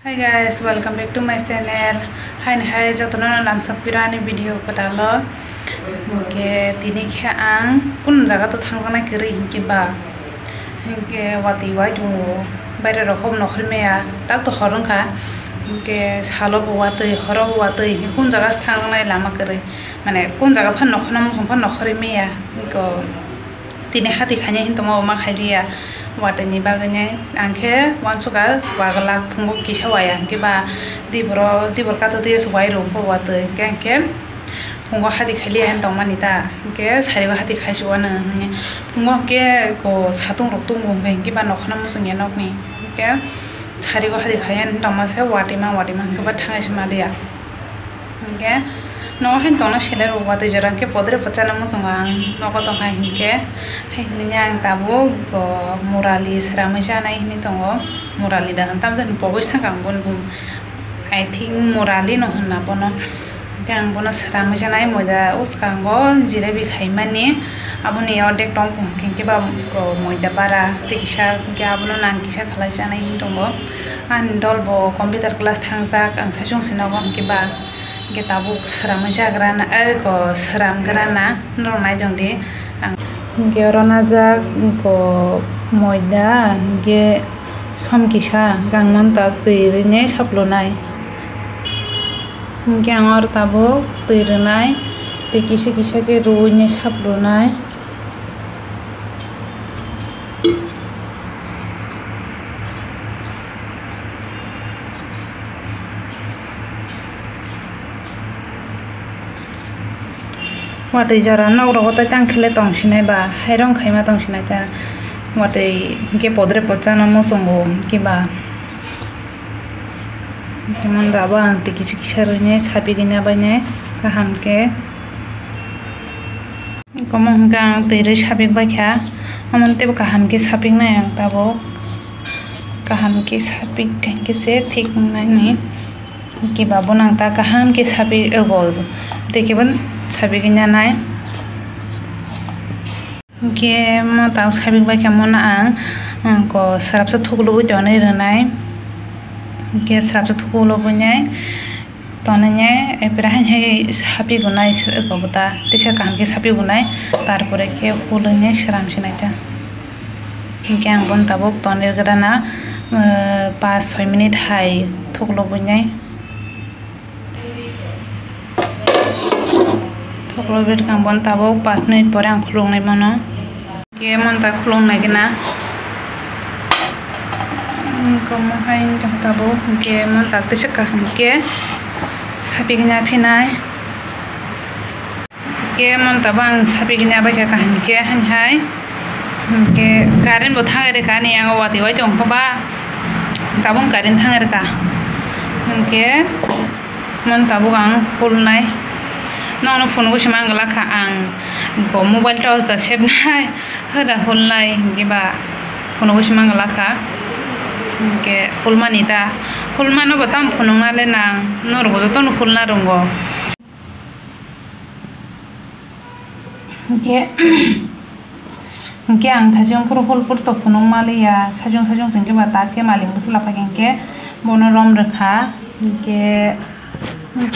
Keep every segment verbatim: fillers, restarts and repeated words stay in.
Hi guys, welcome back to my channel. Haini hai jotono lamsok piro ani video kwtalo. Hinkhe tini khe ang kun jaga to thangjaknai kwrwi hinkhe ba. Hinkhe watwi wai tongo. Baire rok hop nokhorwi maya. Tak to hor wngkha. Hinkhe salo bo watwi, horo bo watwi. Hinkhe kun jaga se thangjaknai lama kwrwi. Mane kun jaga phan nokhorna muchung phan nokhorwi maya. Hinkhe Tini hati khaina hin tongo, ma khailiya. Watwi ni bagwi nai ang khe uansukha, wa glak phungo kisa waya, hinkhe ba diboro, dibor kato twi se wai rw khe watwi, hinkhe ang khe phungo hati khailiya hin tongmani ta, hinkhe sarigo hati khai se uanw hinwi phungo hinkhe ko satung rok tongo hinkhe, hinkhe ba nokhorna muchungya nokni, hinkhe sarigo hati khaiya hin tongma se watwi ma, watwi ma hinkhe ba thangai se maliya. Hinkhe nogo haino tongna selai rok watwi jora hinkhe podre pochana muchungo ang nogo tongkha hinkhe, hai hinwi ang tabuk, o, murali sramwi chanai hinwi tongo, murali da hwn tamjani pogwi saka ang bono bum, I think murali no hwnna bono, hinkhe ang bono sramwi chanai moida uskango jilebi khaimani. Aboni ordek tongkha hinkhe ba moida bara tei kisa hinkhe abono nang kisa khlai chanai hinwi tongo. Ani dol bo computer class thangjak, ang saichung se nogo hinkhe ba hinkhe tabuk sramwi chagrana, eko sramgrana norok naitongdi. Ang hinkhe oro najak eko moida hinkhe som kisa hinkhe ang mantak twi rinai saplunai. Hinkhe ang oro tabuk twi rwnai, tei kisa kisa khe rwui nai saplunai. Watwi jora nok rogo tai tang khe le tong sinai ba, hairong khaima tong sinai ta. Watwi hinkhe podre pochano muchungo hinkhe ba. Hinkhe mon rabo ang tei kisa kisa rwinai sapigwina bainai kaham khe. Omo hinkhe ang twi rwi sapik baikha, omo teibo kaham khe sapiknai ang tabuk. Kaham khe sapik hinkhe se thik wngnai ni. Hinkhe ba bono ang ta kaham khe sapik, ebo tei khe bo sapigwina nai. Hinkhe mo tabuk sabik bai khe mono ang, ang ko srapsa thuklubui tonwi rwnai. Hinkhe srapsa thuklubui nai tonwi nai, epre hai hai sapigunai, eko bo ta teisa kaham khe sapigunai, tarpore khe hulwi nai sram sinai ta. Hinkhe ang bono tabuk tonwi rwna, ah, pas soi minute hai thuklubui nai. Thoklo bit kang bono tabuk pas minute pore ang khuluknai bono. Hinkhe mon ta khuluknai gana. Hinkhe omo hai wngkha tabuk, hinkhe mon ta tei se kaham khe sapikna phinai. Hinkhe mon tabuk ang sapikna bai kha kaham khe, haini hai. Hinkhe current bo thangwi rwkha ani yang watwi wai tongkha ba. Tabuk current thangwi rwkha. Hinkhe mon tabuk ang hulnai. Nokno phunugwi se manglak kha ang. Bo mobile torch da sebnai. Hoda hulnai hinkhe ba phunugwi se manglak kha. Hinkhe hulmani da. Hulmano bo tamo phunukna le nang. Norok bo jotono hulna rwngo. Hinkhe, hinkhe ang thaichung phuru hul phuru to phunuk maliya, saichung saichung se hinkhe ba tak khe malik bwswla phai khe hinkhe bono rom rwkha, hinkhe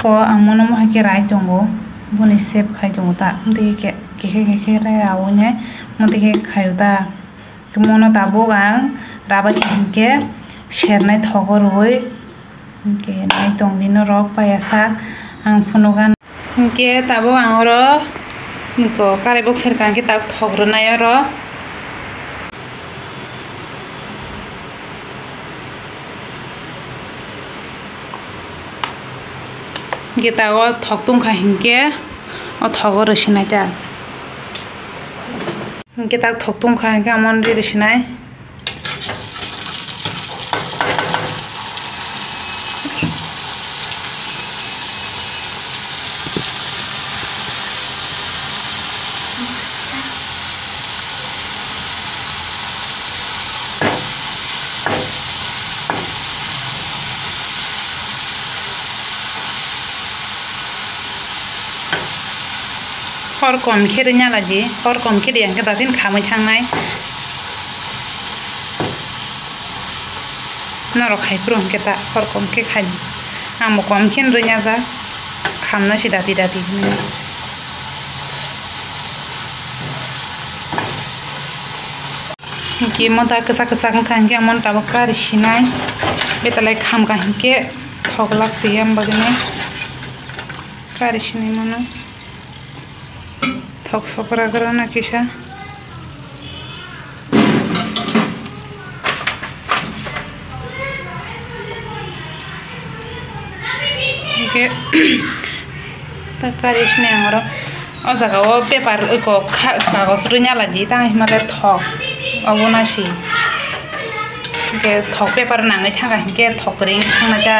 ko ang mono mohai khe rai tongo, boni save khai tongo ta, tei khe khe khe khe rai awi nai, mo tei khe khaio ta, mono tabuk ang rabai khe hinkhe sernai thogo rwui. Hinkhe nai tong di norok paiya sak ang phunukha. Hinkhe tabuk ang oro niko karai boksai rwkha hinkhe tabuk thok rwnai oro. Hinkhe tabuk thok tongkha hinkhe o thogo rwsinai ta. Hinkhe tak thok tongkha, hinkhe amo riri sinai. Hor kom khe rwna lagi, hor kom khe rwya hwnkhe datin khamwi thangnai. Norok khai phuru hwnkhe ta hor kom khe khai. Ang bo kom khe rwnya jak. Khamna se dati dati hwnwi. Hwnkhe mota kwchak kwchak wngkha hwnkhe amo tabuk kari sinai. Betalai khamkha hwnkhe thok lak se yang bagwino kari sinai mano. Thok sokra gra na kisa. Hwnkhe ta kari sini ang oro o jaga o paper eko kha-, kagos rwnya laji tang himale thok obo na si. Hwnkhe thok paper nangwi thangkha hwnkhe thok kwrwi thangna ta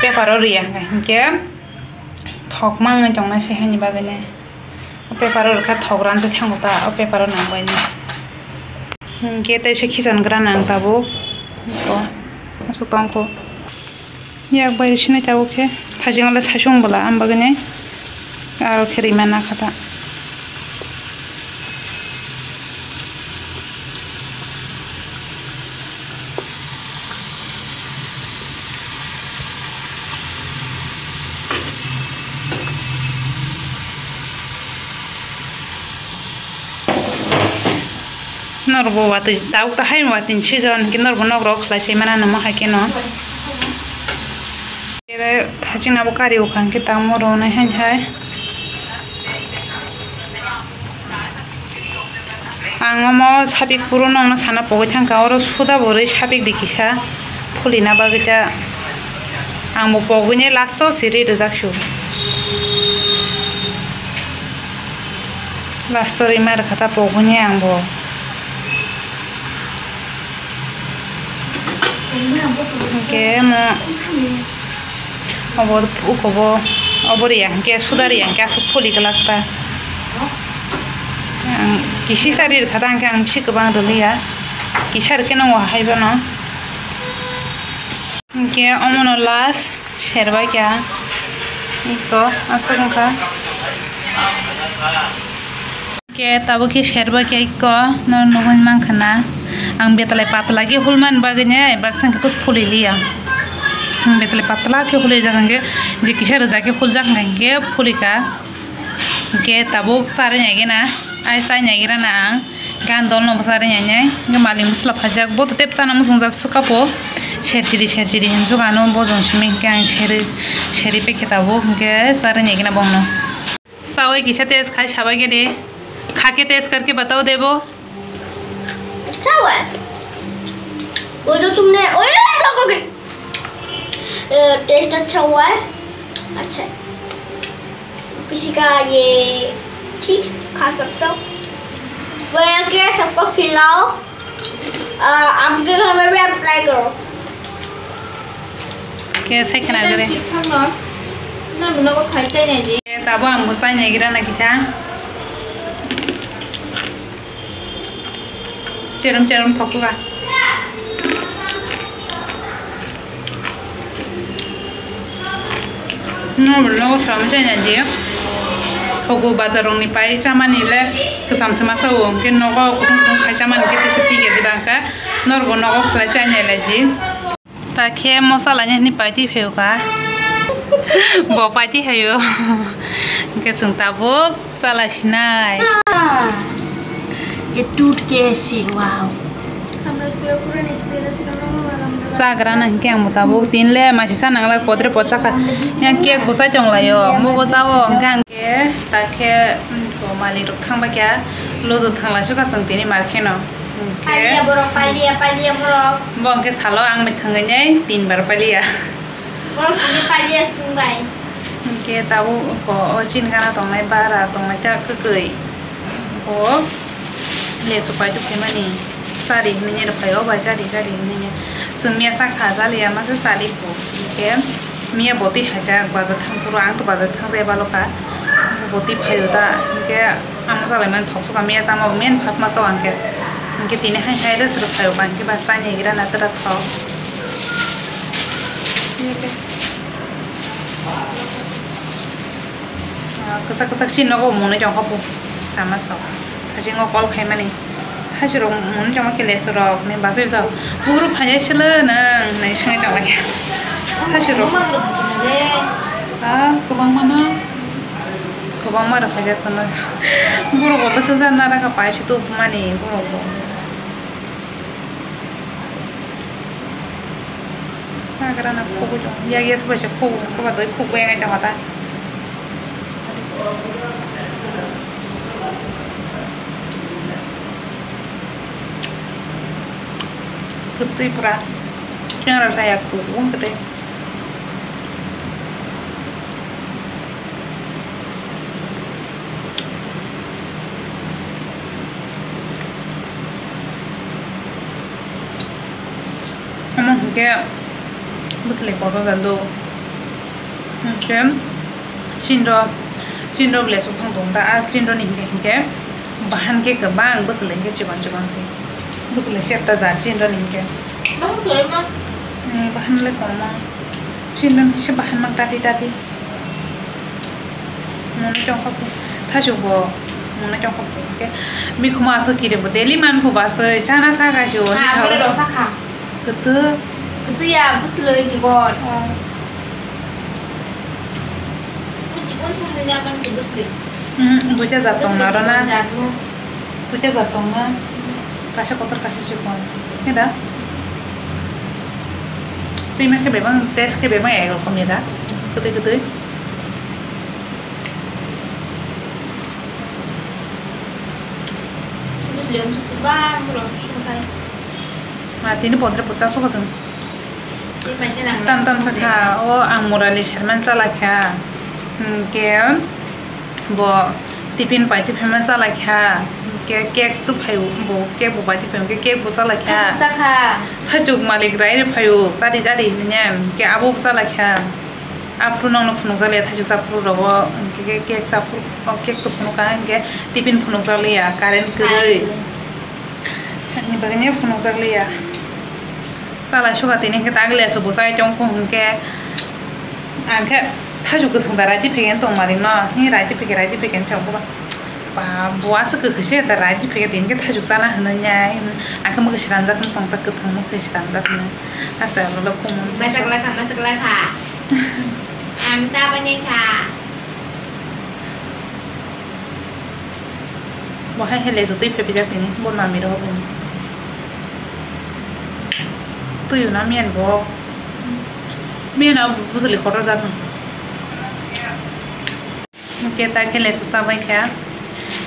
paper o rwya hwnkhe. Thok mangwi tongna se haini bagwi nai. O paper o rwkha thok ranjak thango ta, o paper o nang bai nai. Hmm, khe tei se khichon gra nang tabuk. O, aswk tong kho. Yak bai sinai tabuk khe. Thajing ole saichung bwla, am bagwi nai. Aro khe rima na kha ta. Norbo watwi tabuk ta hai watwi season hwnkhe norbo nok rok khlai sai mana namo hai kheno. Ere thachina bo kari ukha hwnkhe tamo rwnai hai hai. Ang omo sapik phuru nokno sana pogwi thangkha, oro suda bo rwi sapik di kisa phulina bagwi ta. Ang bo pogwini last o siri rijak su. Last o rima rwkha ta pogwini ang bo. Hwnkhe mo obo ukobo obo riya hwnkhe suda riya hwnkhe aswk phuli glak ta. Ang kisi sari rwkha ta hwnkhe ang bisi kwbang rwliya. Kisa rwkhe nwngo hai bono. Hwnkhe omono last serbai kha. Iko aswk wngkha. Khe tabuk khe serbai kha iko no nugwi mankha na. Ang betalai patla khe hulmani bagwi ne baksa khe phuli liya. Ang betalai patla khe hulijak hwnkhe je kisa rwjak khe huljak hwnkhe phulika. Hwnkhe tabuk chari nai gena, ai chai nai gira na ang. Gan dol no bwsa ri nai nai. Hwnkhe malik bwsla phaijak. Bo to tep chana muchungjak swkha po. Serchiri serchiri hinjak ano bojong simi hwnkhe ang seri seri pekhe tabuk hwnkhe chari nai gena bongno. Sawi kisa test khai sabai gede. Kha ke test karke batao debo. अच्छा हुआ है। वो जो तुमने, ओए, आप लोगों के, अ, टेस्ट अच्छा हुआ है। अच्छा है। किसी का ये ठीक खा सकता हूँ। बना के सबको खिलाओ। और आपके घर में भी आप ट्राई करो। Khe sai khna gre. Thik thang no. No, no, no, khai chai nai di. Khe tabo ang bo chai nai gira na kisa. Cherum cherum thok kha. No, no, sami chai nai di. Thogo bazar rong ni pai chamani le kwcham se masa o, hwnkhe nogo kutung kutung khai chamani khe tisa thik ya di bangkha. Norbo nogo khlai chai nai lai di. Ta khe mosa laina hwnwi paitwi phaio ka. Bo paitwi phaio. Hwnkhe chwng tabuk chala sinai. ये टूट के ऐसे, wow. Chagra na hwnkhe ang bo tabuk tin le maisi sa nanglai podre pod chakha. Yang cake bo chai tong laio, mo bo chao hwnkhe ang khe ta khe, um, ko malik rok thang bai kha, ludu thang lai suka chwng tini mar kheno. Hwnkhe palia borok, palia, palia borok. Bo hwnkhe salo ang bai thangwi nai tin bar palia. Borok tini palia chwng bai. Hwnkhe tabuk ko o chini gana tongnai bara tongnai ta kwkwi. Bo lesu pai tu phaimani chari hinwi nai rw phaio bai chari chari hinwi nai. Chwng miya chakha jaliya masa chari ko. Hwnkhe miya botwi haijak bazar thang phuru ang to bazar thang jai baloka. Botwi phaio ta hwnkhe. Amo salai mani thok sukha miya chama main first ma sao ang khe. Hwnkhe tini hai hai rest rw phaio ba hwnkhe ba chai nai gira na tera thok. Ah, kwchak kwchak si nogo mwnwi tong kha bo. Sama sao. Thajingo call khai mani. Thaisirok mungni tongma kile sorok ni basai bwsa. Bugruk phainai sele nang nai swngai tongma khe. Thaisirok. Ah, kwbangma no. Kwbangma rok phaijak sana. Borok bo bwsa jan nara kha paisi tubumani borok bo. Sagra na khogwi tong. Yak yak se paisa khogwi, khogwi tong, khogwi yak yak tong ta. Kwtwi pura. Khe rak kha ya khogwi wng kwtwi. Omo hinkhe bwswlwi kotor jadu. Hinkhe chini rok, chini rok lesu phang tong ta, a chini rok ni hinkhe, hinkhe bahan khe kwbang, bwswlwi hinkhe chikon chikon se. Bwswlwi se ekta jat chini rok ni hinkhe. Bahan kwrwi ma? Hmm, bahan le kwbangma. Chini rok ni se bahan mang tati tati. Mwnwi tongkha phu. Thaichuk bo mwnwi tongkha phu. Hinkhe mikhuma athu kiri bo daily man phu baswi chana sa kha si o. Ha, bwrwi rok sa kha. Kwtwi. Kwtwi ya, bwswlwi chikon. Oh. Chikon chumui ya man khe bwswlwi. Hmm, duita jat tong na ro na. Bwswlwi chikon jat no. Duita jat tong na. Kaisa kotor, kaisa chikon. Ni da? Twi ma khe bebak, taste khe bebak ek rokom ni da? Kwtwi kwtwi. Ma tini pondro pachas ko chwng. Tam tam sakha, o ang murali serman chalai kha. Hinkhe bo tiffin pai tiffin ma chalai kha. Hinkhe cake tu phai bo, cake bo pai tiffin, hinkhe cake bo chalai kha. Thaichuk malik rai rw phaio, chadi chadi hinkhe abo bo chalai kha. Aphuru nokno phunukjak liya, thaichuk chaphuru rogo, hinkhe cake chaphuru, o cake to phunukha, hinkhe tiffin phunukjak liya, current kwrwi. Ani bagwi phunukjak liya. Chalai suka tini hinkhe tagli asu bwsai chongkhu hinkhe, ang khe thaichuk kwthwng da raji phege tong mari no, hi raji phege, raji phege chong khe ba. Ba, bo aswk kwkhwi se da raji phege tini khe thaichuk chana hwnwi nai. Ang khe mwkhwi swnamjak wng tong ta, kwthwng mwkhwi swnamjak hwnwi. Asa alo khumui. Machak lakha, machak lakha. Ang cha bani kha. Bo hai hele jotoi phepijak tini, bo nami rok bo. Twi na miyan bo. Miyan abo bujuli kotor jak no. Hinkhe ta khe lesu chabai kha.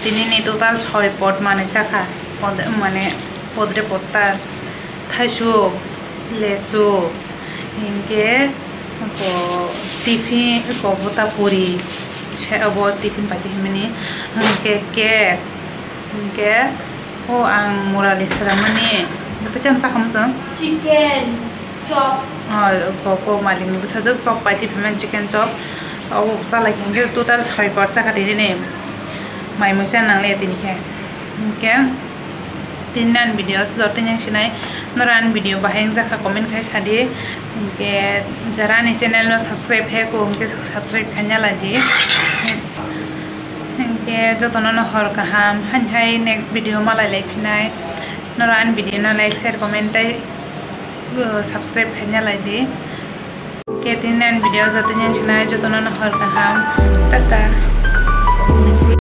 Tini ni total soi pot manwi chakha. Pod-, mane podre potta. Thaichuk, lesu, hinkhe bo tiffin, ko bota puri. Se obo tiffin pachi himani. Hinkhe cake. Hinkhe o ang murali sramani. Tei tei chakha muchung. Chicken. Chop. Oh, ko, ko malikni bwsajwk chop pai twi phaimani chicken chop. Obo chalai khe hinkhe total soi pot chakha tini ni. Mai muisa nangliya tini khe. Hinkhe tini ani video aswk joto yang sinai. Norok ani video bahai wngjakha comment khai sadi. Hinkhe jara ani channel no subscribe khe ko hinkhe subscribe khaina laidi. Hinkhe jotono no hor kaham. Haini hai next video malai lai phinai. Norok ani video no like, share, comment tei, uh, subscribe khaina laidi. Khe tini ani video joto yang sinai, jotono no hor kaham. Tata.